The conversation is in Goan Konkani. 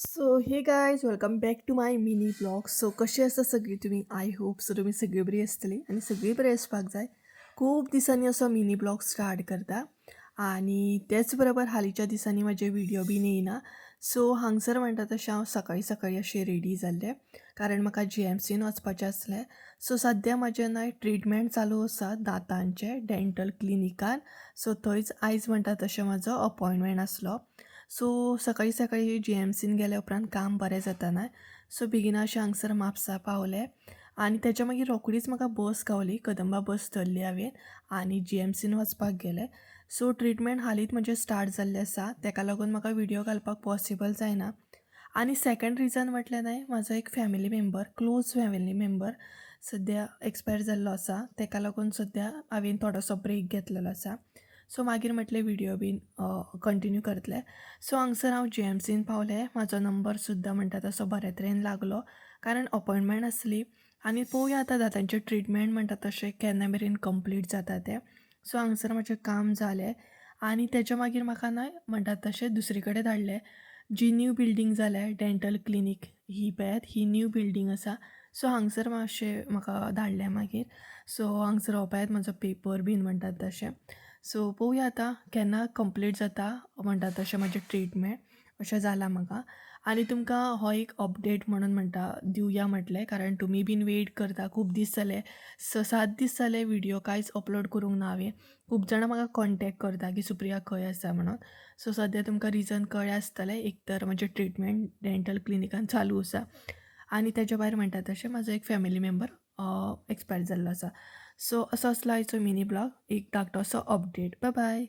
So hey guys, welcome back to my mini vlog. So कशी आसा सगळीं तुमी? I hope so तुमी सगळीं बरी आसतली आनी सगळीं बरी आसपाक जाय. खूब दिसांनी असो मिनी ब्लॉग स्टार्ट करता आनी तेच बरोबर हालींच्या दिसांनी म्हाजे व्हिडियो बीन येयना. सो हांगसर म्हणटा तशें हांव सकाळीं सकाळीं अशें रेडी जाल्लें, कारण म्हाका जीएमसीन वचपाचें आसलें. सो सद्या म्हाजें न्हय ट्रिटमेंट चालू आसा दांतांचें डेंटल क्लिनिकान. सो थंयच आयज म्हणटा तशें म्हाजो अपॉयणमेंट आसलो. सो सकाळीं सकाळीं जीएमसीन गेल्या उपरांत काम बरें जाता न्हय. सो बेगिना अशें हांगसर म्हापसा पावलें आनी तेच्या मागीर रोखडीच म्हाका बस गावली. कदंबा बस धरली हांवें आनी जीएमसीन वचपाक गेलें. सो ट्रिटमेंट हालींच म्हजें स्टार्ट जाल्लें आसा, तेका लागून म्हाका व्हिडियो घालपाक पॉसिबल जायना. आनी सेकंड रिजन म्हटल्यार न्हय, म्हाजो एक family member, close family member सद्या एक्सपायर जाल्लो आसा. तेका लागून सद्या हांवें थोडोसो ब्रेक घेतलेलो आसा. सो मागीर म्हटलें व्हिडियो बीन कंटिन्यू करतलें. सो हांगसर हांव जीएमसीन पावलें. म्हाजो नंबर सुद्दां म्हणटा तसो बरे तरेन लागलो, कारण अपॉयणमेंट आसली. आनी पळोवया आतां दातांचें ट्रिटमेंट म्हणटा तशें केन्ना मेरेन कंप्लीट जाता तें. सो हांगसर म्हाजें काम जालें आनी तेच्या मागीर म्हाका न्हय म्हणटा तशें दुसरे कडेन धाडलें. जी न्यू बिल्डींग जाल्या डेंटल क्लिनीक, ही पळयात, ही न्यू बिल्डींग आसा. सो हांगसर मातशें म्हाका धाडलें मागीर. सो हांगसर हो पळयात म्हाजो पेपर बीन म्हणटात तशें. सो पळोवया आतां केन्ना कंप्लीट जाता म्हणटा तशें म्हाजें ट्रिटमेंट. अशें जालां म्हाका आनी तुमकां हो एक अपडेट म्हणून म्हणटा दिवया म्हटलें, कारण तुमी बीन वेट करता. खूब दीस जाले, 6-7 दीस जाले व्हिडियो कांयच अपलोड करूंक ना हांवें. खूब जाणां म्हाका कॉन्टेक्ट करता की सुप्रिया खंय आसा म्हणून. सो सद्या तुमकां रिजन कळ्ळें आसतलें, एक तर म्हजें ट्रिटमेंट डेंटल क्लिनिकान चालू आसा आनी तेच्या भायर म्हणटा तशें म्हाजो एक फॅमिली मेंबर एक्सपायर जाल्लो आसा. सो असो आसलो आयचो मिनी ब्लॉग, एक धाकटोसो अपडेट. बाय बाय.